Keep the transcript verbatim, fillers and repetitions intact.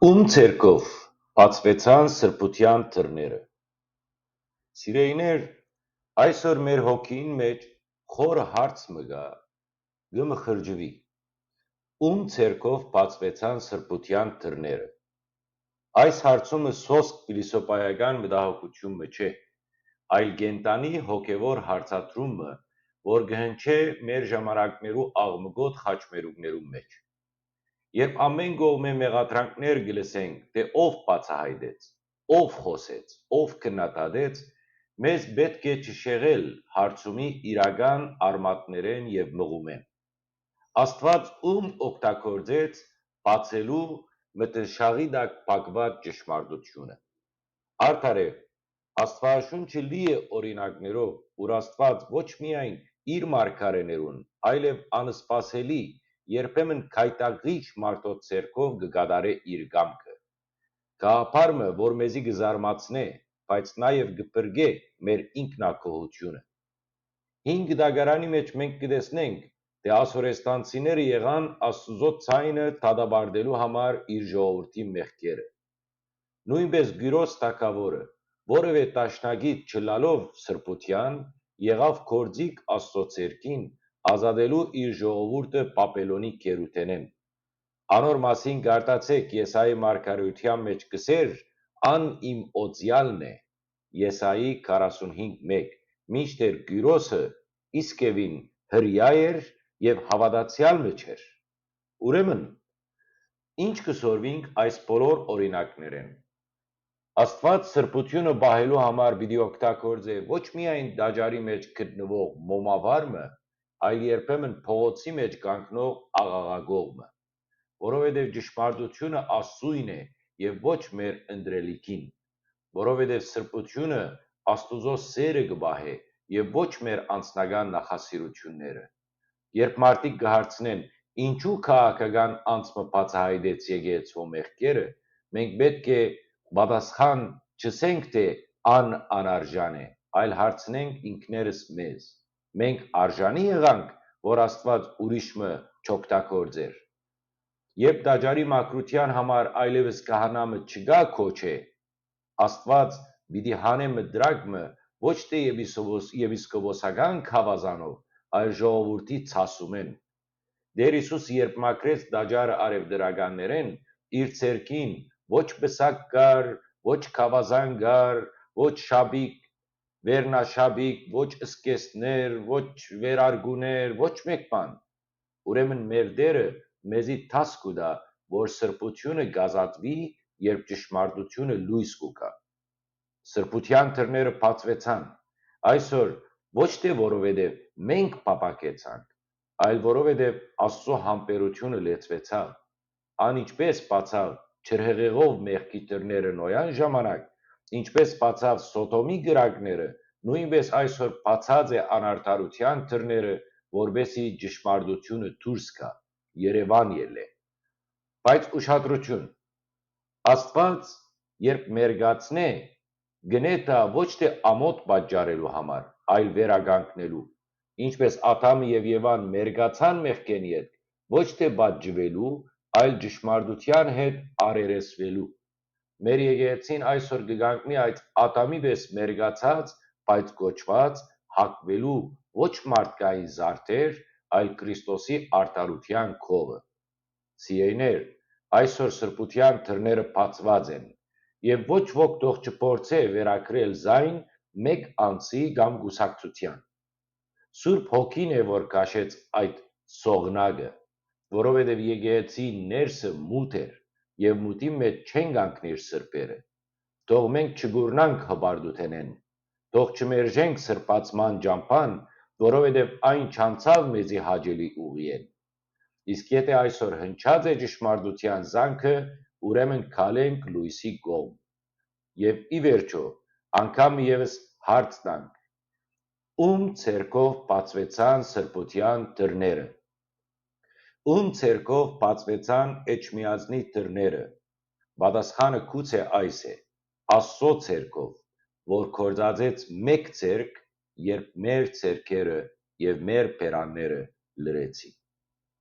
Ո՞ւմ ձեռքով բացուեցան սրբութեան դռները։ Սիրելիներ, այսօր մեր հոգիին մէջ խորը հարց մը կայ, կը մխրճուի. ո՞ւմ ձեռքով բացուեցան սրբութեան դռները։ Այս հարցումը սոսկ փիլիսոփայական մտահոգութիւն մը չէ, այլ կենդանի հոգեւոր հարցադրում մը, որ կը հնչէ մեր ժամանակներու աղմկոտ խաչմերուկներուն մէջ։ Երբ ամէն կողմէ մեղադրանքներ կը լսենք, թէ ով բացայայտեց, ով խօսեց, ով քննադատեց, մեզ պէտք է չշեղել հարցումի իրական արմատներէն եւ մղումէն։ Աստուած ո՞ւմ օգտագործեց բացելու մթնշաղի տակ փակուած ճշմարտութիւնը։ Արդարեւ, Աստուածաշունչը լի է օրինակներով, ուր Աստուած ոչ միայն իր մարգարէներուն, այլեւ անսպասելի, երբեմն գայթակղիչ մարդոց ձեռքով կը կատարէ իր կամքը։ Գաղափար մը, որ մեզի կը զարմացնէ, բայց նաեւ կը փրկէ մեր ինքնակոհութիւնը։ Հինգ դագարանի մէջ մենք կը տեսնենք, թէ ասորեստանցիները եղան Աստուծոյ ձայնը դատապարտելու համար իր ժողովուրդի մեղքերը։ Նոյնպէս Կիւրոս թագաւորը, որեւէ դաշնակից չըլլալով սրբութեան, եղաւ գործիք Աստուծոյ ձեռքին, ազատելու իր ժողովուրդը Պապելոնի գերութենէն։ Անոր մասին կ'արտացէք Եսայի մարգարէութեան մէջ կ'ըսէր. «Ան իմ օծեալն է», Եսայի քառասունհինգ մէկ, մինչդեռ Կիւրոսը իսկեւին հրեայ էր եւ հաւատացեալ մը չէր։ Ուրեմն, ի՞նչ կը սորվինք այս բոլոր օրինակներէն։ Աստուած սրբութիւնը պահելու համար պիտի օգտագործէ ոչ միայն տաճարի մէջ գտնուող մոմավար մը, այլ երբեմն փողոցի մէջ կանգնող աղաղակող մը, որովհետեւ ճշմարտութիւնը Աստուծոյն է եւ ոչ մեր ընտրելիքին, որովհետեւ սրբութիւնը Աստուծոյ սէրը կը պահէ եւ ոչ մեր անձնական նախասիրութիւնները։ Երբ մարդիկ կը հարցնեն, ինչու քաղաքական անձ մը բացայայտեց եկեղեցւոյ մեղքերը, մենք պէտք է պատասխան չըսենք, թէ ան անարժան է, այլ հարցնենք ինքներս մեզ. մենք արժանի՞ եղանք, որ Աստուած ուրիշ մը չօգտագործէր։ Երբ տաճարի մաքրութեան համար այլեւս քահանայ մը չկայ քոչէ, Աստուած պիտի հանէ մտրակ մը ոչ թէ եպիսկոպոս-, եպիսկոպոսական գաւազանով, այլ ժողովուրդի ցասումէն։ Տէր Յիսուս երբ մաքրեց տաճարը արեւտրականներէն, իր ձեռքին ոչ պսակ կար, ոչ գաւազան կար, ոչ շապիկ, վերնաշապիկ, ոչ սկեզբներ, ոչ վերարկուներ, ոչ մէկ բան։ Ուրեմն մեր Տէրը մեզի դաս կու տայ, որ սրբութիւնը կ'ազատուի, երբ ճշմարտութիւնը լոյս կու գայ։ Սրբութեան դռները բացուեցան։ Այսօր ոչ թէ որովհետեւ մենք փափաքեցանք, այլ որովհետեւ Աստուծոյ համբերութիւնը լեցուեցաւ։ Ան ինչպէս բացաւ ջրհեղեղով մեղքի դռները Նոյան ժամանակ, ինչպէս բացաւ Սոդոմի կրակները, նոյնպէս այսօր բացած է անարդարութեան դռները, որպէս զի ճշմարտութիւնը դուրս գայ, երեւան ելլէ։ Բայց ուշադրութիւն, Աստուած երբ մերկացնէ, կ'ընէ դա ոչ թէ ամօթ պատճառելու համար, այլ վերականգնելու։ Ինչպէս Ադամը եւ Եվան մերկացան մեղքէն ետք, ոչ թէ պատժուելու, այլ ճշմարտութեան հետ առերեսուելու։ Մեր եկեղեցին այսօր կը կանգնի այդ Ադամի պէս մերկացած, բայց կոչուած հագուելու ոչ մարդկային զարդեր, այլ Քրիստոսի արդարութեան քովը։ Սիրելիներ, այսօր սրբութեան դռները բացուած են, եւ ոչ ոք թող չփորձէ վերագրել զայն մէկ անձի կամ կուսակցութեան։ Սուրբ Հոգին է, որ քաշեց այդ սողնակը, որովհետեւ եկեղեցի ներսը մութ էր, եւ մութի մէջ չեն կանգնիր սրբերը։ Թող մենք չկուրնանք հպարտութենէն, թող չմերժենք սրբացման ճամբան, որովհետեւ այն չանցաւ մեզի հաճելի ուղիէն։ Իսկ եթէ այսօր հնչած է ճշմարտութեան զանգը, ուրեմն քալենք լոյսի կողմ։ Եւ ի վերջոյ, անգամ ևս հարց տանք. ո՞ւմ ձեռքով բացուեցան սրբութեան դռները։ Ո՞ւմ ձեռքով բացուեցան Էջմիածնի դռները։ Պատասխանը գուցե այս է. Աստուծոյ ձեռքով, որ գործածեց մէկ ձեռք, երբ մեր ձեռքերը եւ մեր բերանները լրեցին։